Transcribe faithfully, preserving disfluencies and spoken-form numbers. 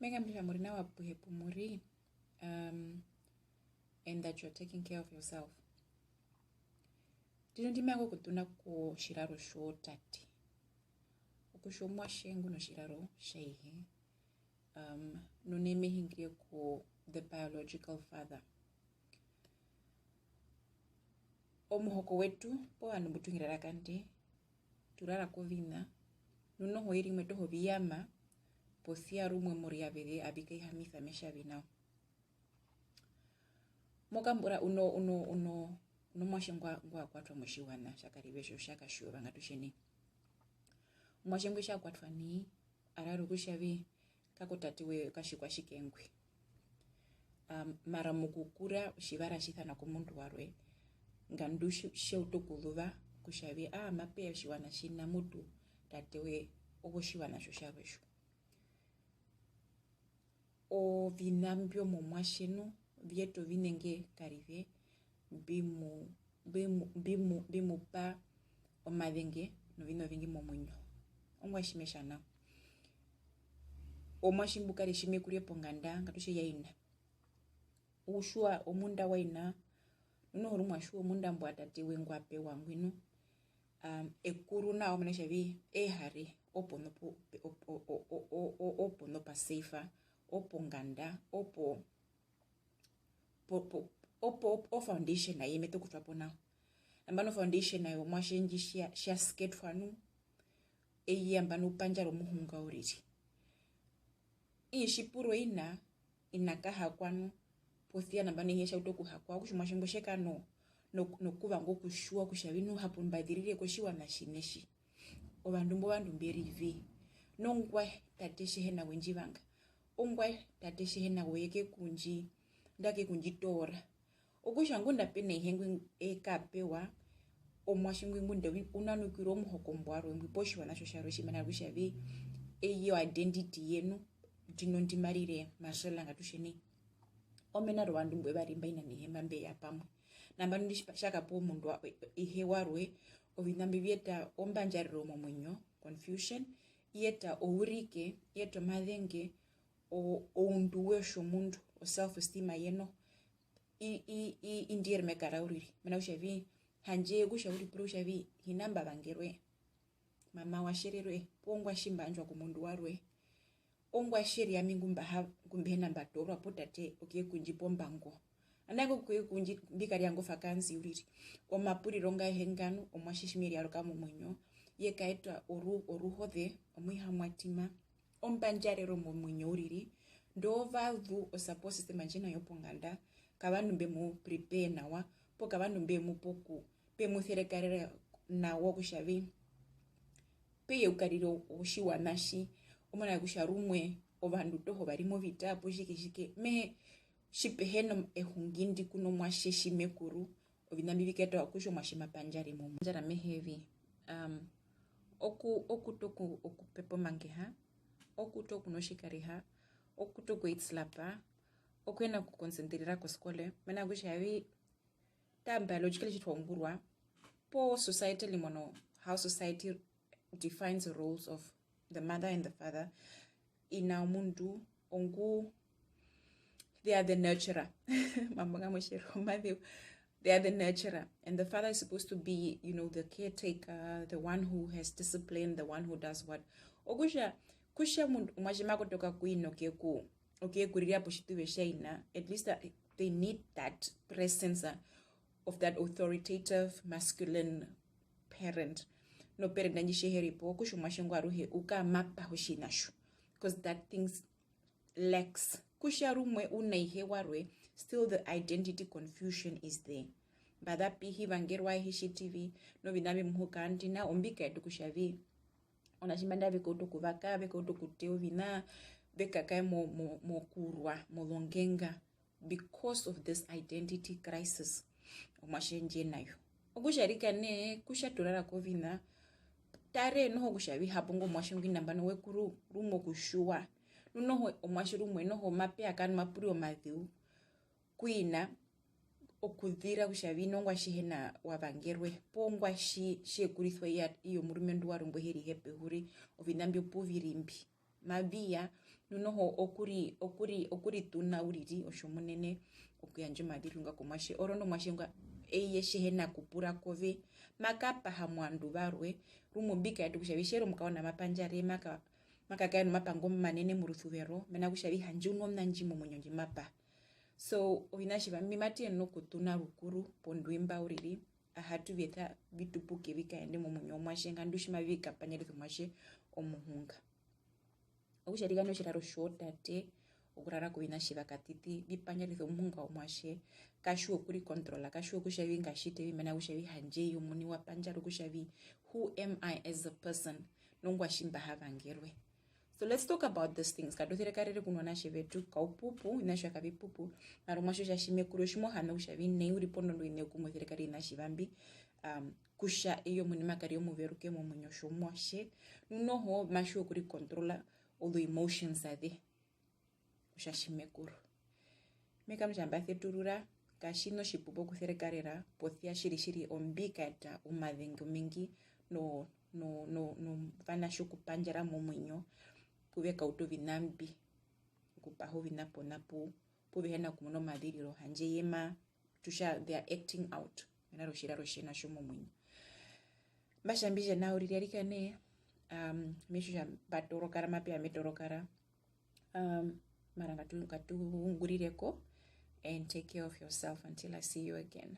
Mehee, kutja mu ri nawa apehe pu mu ri, um, and that you're taking care of yourself. Ndino ndi me vanga okutuna kotjiraro tjotate. Okutja omuatje ngu notjiraro tja ihe, um, nu nai me hungire ku the biological father. Omuhoko wetu, poo ovandu mbu tu hungira erakandi, tu rara koviṋa, nu noho oiri imwe toho vi yama, posi ya rumwe moruyaveze avi kaihamisa me tja vi nao. Mo kambura uno, uno, uno, uno muatje ngwa, ngwa kwatwa motjiwaṋa tja Karive tjo, tja Katjiuva ngatu tje nai. Omuatje ngwi tja kwatwa nai, a rara okutja vi, kako tate we katjikwatjike ngwi. Um, mara mokukura otjivara tji sana komundu warwe, nga ndu tji-, tje utu okuzuva kutja vi, aa, mape ya otjiwaṋa tjina mutu tate we owotjiwaṋa tjo tjarwe tjo. Oviṋa mbyo momuatje nu, vi eta ovinenge Karive, mbi mu-, mbi mu-, mbi mu-, mbi mu pa omazenge noviṋa ovingi momuinyo. Ongwaye tji me tja nao. Omuatje mbu kare tji me kurire ponganda, ngatu tje ya ina. U tjiwa omunda wa ina, nu noho rumwe a tjiwa omunda mbwa tate we ngwa pewa ngwi nu. Um, ekuru nao mena kutja vi, ee ha ri opo no pu-, pe-, opo, o-, o-, o-, o-, opo no pa safe, opo nganda, opo, po-, po-, opo, opo, o foundation aye me tu kutwa po nao. Nambano foundation ayo omuatje ndji tja, tja sketwa nu, eye nambano u pandjara omuhunga uriri. Ii tji purwa ina, ina ka hakwa nu, posi ya nambano ihe tja utu okuhakwa, okutja omuatje ngo tje kara no-, no-, nokuvanga okutjiwa kutja vi nu hapo mba zirire kotjiwaṋa tjine tji. Ovandu mbo ovandu mbe ri vi. Nongwaye tate tje hi na we ndji vanga. Ongwaye tate tje hi na we ye ke ku ndji-, nda ke ku ndji toora. Okutja ngunda pe na ihe ngwi e ka pewa, omuatje ngwi ngunda u nanukirwa omuhoko mbwarwe mbwi poo tjiwaṋa tjo tjarwe tji mena rokutja vi, eye o identity ye nu, ndino ndi ma rire Marcella ngatu tje nai. Omena rovandu mbwe vari mba ina na ihe mba mbe ya pamwe. Nambano ndi tja ka pewa omundu wa-, ihe warwe, oviṋa mbi vi eta ombandjarero momuinyo, confusion, i eta ourike, i eta omazenge, o-, ounduwe otjomundu, o self esteem aye noho, i, i, i, i ndi ri mekara uriri. Mena kutja vi, handje kutja u ripura kutja vi, hi na mba vangerwe, mama wa tjererwe, poo ongwaye tji mba yandjwa komundu warwe, ongwaye tje ri ami ngu mba ha-, ngu mbi hi na mba toorwa poo tate okuyekundjipa ombango. Andaku okuyekundji-, mbi karira ngo vakansi uriri. Omapuriro nga ehe nga nu, omuatje tji me riyaruka momuinyo, ye kaeta oru-, oruhoze, omuihamwatima, ombandjarero momuinyo uriri, ndovazu o support system ndji na yo ponganda, kavandu mbe mu prepare nawa, poo kavandu mbe mu poku-, mbe mu serekarera nawa kutja vi, pe ye u karire otjiwaṋa tji, o muna kutja rumwe ovandu toho va ri movita poo tjike tjike, me hee, tji pe hi na ehungi ndi ku nomuatje tji me kuru, oviṋa mbi vi kaeta kutja omuatje ma pandjare mo. Pandjara me hee vi, um, oku-, okuuta oku-, okupepa omangeha, okuuta okunwa otjikariha, okuuta okuitslapa, okuhina okukonsentrera koskole, mena rokutja vi, taa biologically tji twa ungurwa, poo societally mono, how society defines the roles of the mother and the father, ina omundu ongu, they are the nurturer. Mambo ngamwe tje ri omazeu. They are the nurturer. And the father is supposed to be, you know, the caretaker, the one who has discipline, the one who does what. Okutja, kutja omundu, omuatje ma kotoka ku ina okuyeku-, okuyekurira potjituve tja ina, at least, uh, they need that presence, uh, of that authoritative masculine parent. No parent ndji tje he ri po, okutja omuatje ngo aruhe u kara ma paha otjiṋa tjo. Because that things lacks. Kutja rumwe u na ihe warwe, still the identity confusion is there. Mba za pi, hi vangerwa, hi tjiti vi, noviṋa vyomuhuka, andi nao, ombi kaeta kutja vi, ovanatje mba nda ve kauta okuvaka, ve kauta okuteya oviṋa, ve kakara mo-, mo-, mokurwa, mozongenga, because of this identity crisis omuatje ndje na yo. Okutja rika nee, kutja tu rara koviṋa, taree noho kutja vi hapo ngo omuatje ngwi nambano we kuru rumwe okutjiwa. Nu noho omuatje rumwe noho mape ya kanu ma purire omazeu ku ina okuzira kutja vi nongwaye tji hi na wa vangerwe, poo ongwaye tji-, tje kuriswa i ya, i yomurumendu warwe ngwe he ri hepe uriri, oviṋa mbyo pu vi ri mbi. Mavi ya, Nu noho okuri okuri okurituna uriri otjomunene okuyandja omaziriro nga komuatje, orondu omuatje ngwa eye tje hena kupura kove, ma kapaha movandu varwe. Rumwe ombi kaeta kutja vi tje ri omukazona ma pandjara, ma ka ma kakara nomapango omanene morusuvero, mena kutja vi handje u nona ndji momuinyo ndji ma paha. So oviṋa tjiva mbi matu yenene okutuna rukuru pondu imba uriri, ahatu vi eta vi tupuke vi kaende momuinyo womuatje nga ndu tji mavi kapandjarisa omuatje omuhunga. Okutja rikana otjiraro tjootate, okurara koviṋa tjiva katiti vi pandjarisa omuhunga womuatje, ka tjiwa okurikontrola, ka tjiwa kutja vi nga tjite vi mena kutja vi handje i omuini wa pandjara, okutja vi who am I as a person, nongwa tji mba ha vangerwe. So let's talk about these things. Katu serekarere ku novanatje vetu, kaupupu, oviṋa tjiva kavipupu, mara omuatje otja tji me kuru, otji mo hana kutja vi nai uriri pondondo ine yokumoserekarera oviṋa tjiva mbi, um, kutja eye omuini ma kare omuveruke momuinyo tjomuatje, nu noho ma tjiwa okurikontrola ozo emotions aze. Kutja tji me kuru. Me hee kutja mba seturura, katjiṋa otjipupu okuserekarera posia tjiri tjiri ombi kaeta omazenge omengi no, no, no, novanatje okupandjara momuinyo, pu ve kauta oviṋa mbi, okupaha oviṋa pona pu, pu ve hena okumuna omaziriro, handje eye ma, tu tja they are acting out, mena rotjiraro tje na tjo momuinyo. Mba tja mbi tje nao uriri arikana, um, me tjiwa kutja mba torokara, mape ya me torokara, um, mara ngatu, ngatu ungurire ko, and take care of yourself until I see you again.